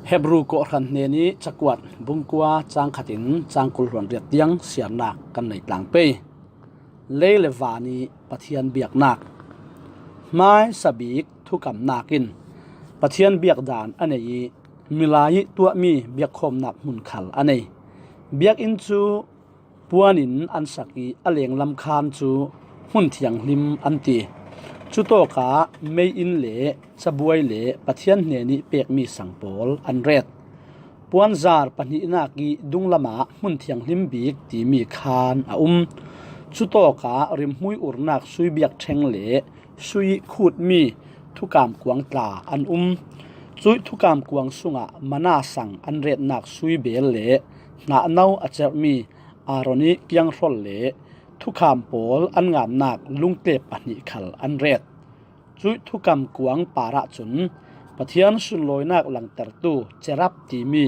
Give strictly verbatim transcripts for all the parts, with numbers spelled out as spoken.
Hebru kawhhran hnenih cakuat bungkua cangkhatin cangkul hluan riat tiang siarnak kan nei tlang pei. Lei le van ih Pathian biaknak. Hmaisa bik thukamnak in Pathian biakdan a nei ih milai ih tuahmi biakkhawmnak hmun khal a nei. Biakinn cu puan in an sak ih a lenglam khaan cu hmun thianghlim an ti. Cutawkah mei inn le cabuai le Pathian hnenih pekmi sang pawl an ret. Puanzar pahnihnak ih dunglamah hmun thianghlim bik timi khaan a um. Cutawkah rimhmui urnak suibiak ṭheng le sui ih khutmi thukam kuang tla an um. Cuih thukam kuang sungah mana sang an retnak suibel le hnahno a cerhmi Aaron ih kianghrol le thukham pawl an ngamnak lungtlep pahnih khal an ret. Cuih thukam kuang parah cun Pathian sunlawinak langtertu cherab timi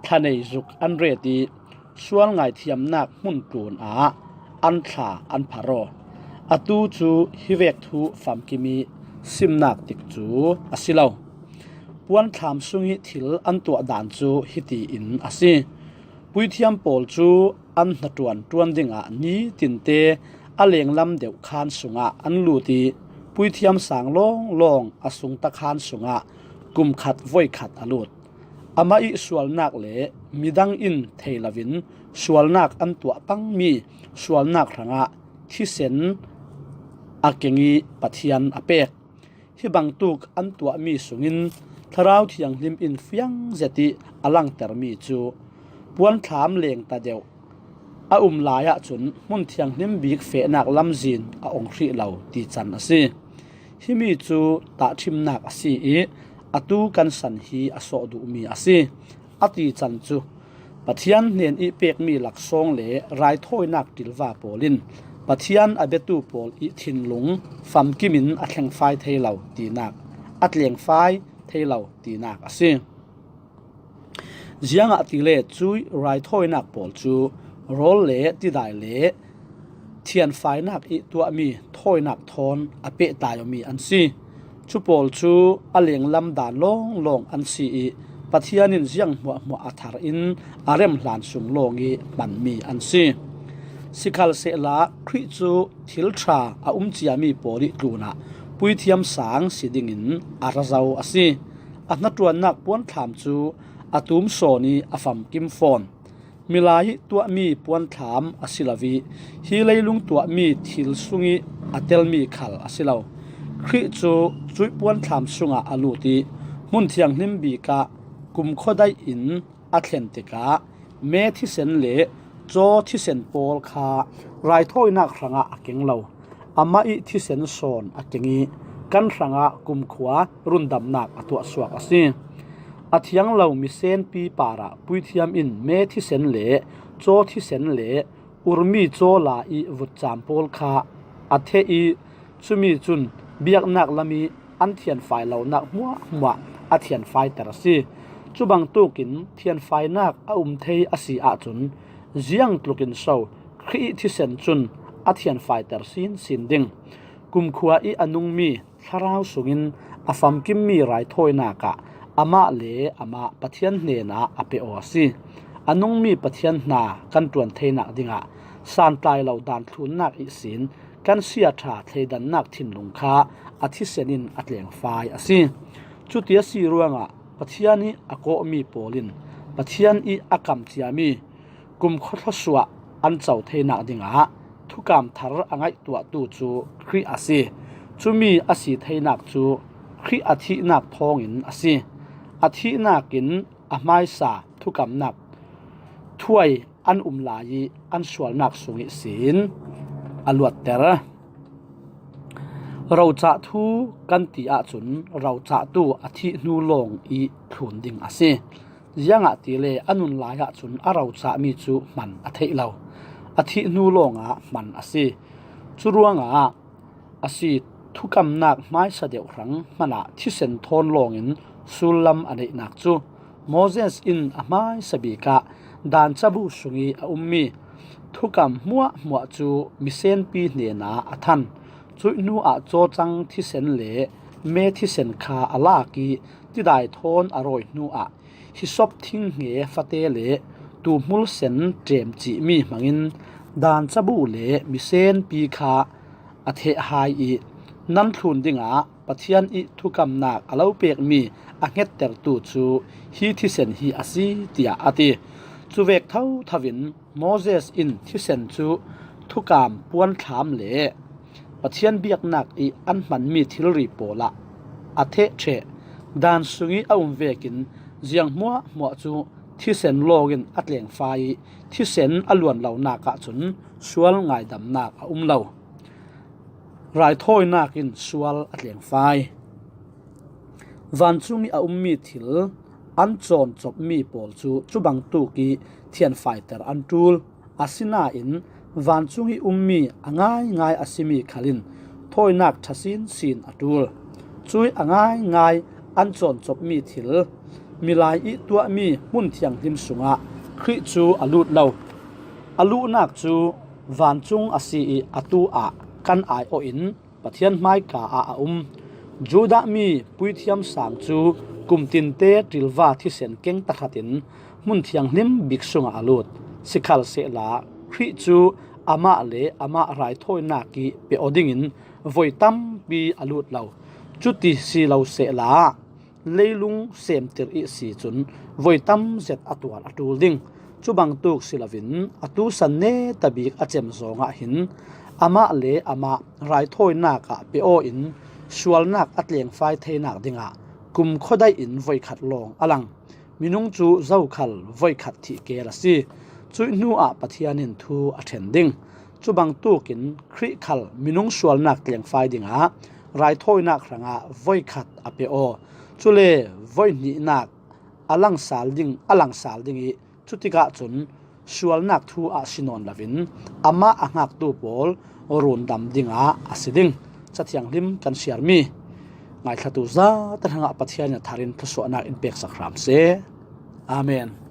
thlanei zuk an ret ih sual ngaithiamnak hmun tlunah an thla an phar aw. Atu cu hivek thu famkim ih simnak tikcu a si lo. Puanthlam sungih thil an tuah dan cu hiti in a si. Puithiam pawl cu an hnaṭuan ṭuan dingah nitinte a lenglam deuh khaan sungah an lut ih puithiam sang lawnglawng a sungta khaan sungah kum khat voi khat a lut. Amah ih sualnak le midang in thei loin sualnak an tuah pangmi sualnak hrangah thisen a keng ih Pathian a pek. Hi bangtuk an tuahmi sungin Thlarau Thianghlim in fiang zet ih a langtermi cu puanthlam lengta deuh a um lai ahcun hmun thianghlim bik fehnak lamzin a ong hrih lo ti can a si. Himi cu tahṭhimnak a si ih atu kan san hi a sawh duhmi a si. A ti can cu Pathian hnen ih pekmi laksawng le raithawinak ṭilva pawl in Pathian a biatu pawl ih thinlung famkim in a thlengfai thei lo tinak, a tlengfai thei lo tinak a si. Ziangahtile cuih raithawinak pawl cu rawl le tidai le thianfainak ih tuahmi thawinak thawn a pehtlai awmi an si. Cu pawl cu a lenglam dan lawnglawng an si ih Pathian in ziang hmuahhmuah a thar in a rem hlan sung lawng ih hmanmi an si. Sikhalsehla Khrih cu thil ṭha a um ciami pawl ih tlunah puithiam sang si dingin a ra zo a si. A hnaṭuannak puanthlam cu a tum sawn ih a famkim fawn. Milai ih tuahmi puanthlam a si lo ih hi leilung tuahmi thil sungih a telmi khal a si lo. Khrih cu cuih puanthlam sungah a lut ih hmun thianghlim bikah kumkhua daih in a thlen tikah me thisen le caw thisen pawl kha raithawinak hrangah a keng lo. Amah ih thisen sawn a keng ih kan hrangah kumkhua rundamnak a tuahsuak a si. A thiang lo misenpi parah puithiam in me thisen le caw thisen le urmi caw la ih vutcam pawl kha a theh ih cumi cun biaknak lam ih an thianfai lonak hmuahhmuah a thianfaiter a si. Cu bangtukin thianfainak a um thei a si ahcun ziang tlukin so Khrih ih thisen cun a thianfaiter sinsin ding. Kumkhua ih a nungmi thlarau sungin a famkimmi raithawinak ah amah le amah Pathian hnenah a pe aw a si. A nungmi Pathian hna kan ṭuan theinak dingah santlai lo danthlunnak ihsin kan siaṭha thleidannak thinlung kha a thisen in a tlengfai a si. Cuti a si ruangah Pathian ih a kawhmi pawl in Pathian ih a kam ciami kumkhua thluasuah an co theinak dingah thukam thar a ngaihtuahtu cu Khrih a si. Cumi a si theinak cu Khrih a thihnak thawngin a si. A thihnak in a hmaisa thukamnak thuai an um lai ih an sualnak sung ihsin a luatter. Rocah thu kan ti ahcun rocahtu a thih hnu lawng ih thlun ding a si. Ziangahtile a nun lai ahcun a rocahmi cu hman a theih lo. A thih hnu lawngah hman a si. Cu ruangah a si, thukamnak hmaisa deuh hrang hmanah thisen thawn lawngin sullam a neihnak cu Moses in a hmaisa bikah dancabu sungih a ummi thukam hmuahhmuah cu misenpi hnenah a than. Cuih hnuah cawcang thisen le me thisen kha a lak ih tidai thawn a rawi hnuah hisop thing nge fate le tuhmul sen ṭem cihmi hmangin dancabu le misenpi kha a theh hai ih nan thlun dingah Pathian ih thukamnak a lo pekmi a hngettertu cu hi thisen hi a si, tiah a ti. Cuvek thotho in Moses in thisen cu thukam puanthlam le Pathian biaknak ih an hmanmi thilri pawl ah a theh ṭheh. Dan sungih a um vekin ziang hmuahhmuah cu thisen lawngin a tlengfai ih thisen a luan lonak ahcun sual ngaidamnak a um lo. Raithawinak in sual a tlengfai. Vancung ih a ummi thil an cawncopmi pawl cu cubangtuk ih thianfaiter an ṭul. Asinain vancung ih ummi a ngaingai a simi khal in thawinak ṭha sinsin a ṭul. Cuih a ngaingai an cawncopmi thil milai ih tuahmi hmun thianghlim sungah Khrih cu a lut lo. A luhnak cu vancung a si ih atu ah kan aiawh in Pathian hmaika ah a um. Judah mi puithiam sang cu kum tinte ṭilva thisen keng tahratin hmun thianghlim bik sungah a lut. Sikhalsehla Khrih cu amah le amah raithawinak ih pe aw dingin voi tampi a lut lo. Cuti si lo sehla leilung semtir ih si cun voi tam zet a tuar a ṭul ding. Cubangtuk si loin atu san neta bik a cem zawngah hin amah le amah raithawinak ah pe aw in sualnak a tlengfai theinak dingah kumkhua daih in voikhat lawng a lang. Minung cu zokhal voikhat thih keel a si. Cuih hnuah Pathian in thu a ṭhen ding. Cubangtuk in Khrih khal minung sualnak tlengfai dingah raithawinak hrangah voikhat a pe aw. Cule voi hnihnak a langsal ding, a langsal ding ih cutikah cun sualnak thu ah si nawn loin amah a hngaktu pawl rundam dingah a si ding. Cathianghlim kan siarmi ngaithlatu zate hrangah Pathian in a thar in thluasuahnak in peksak hram seh. Amen.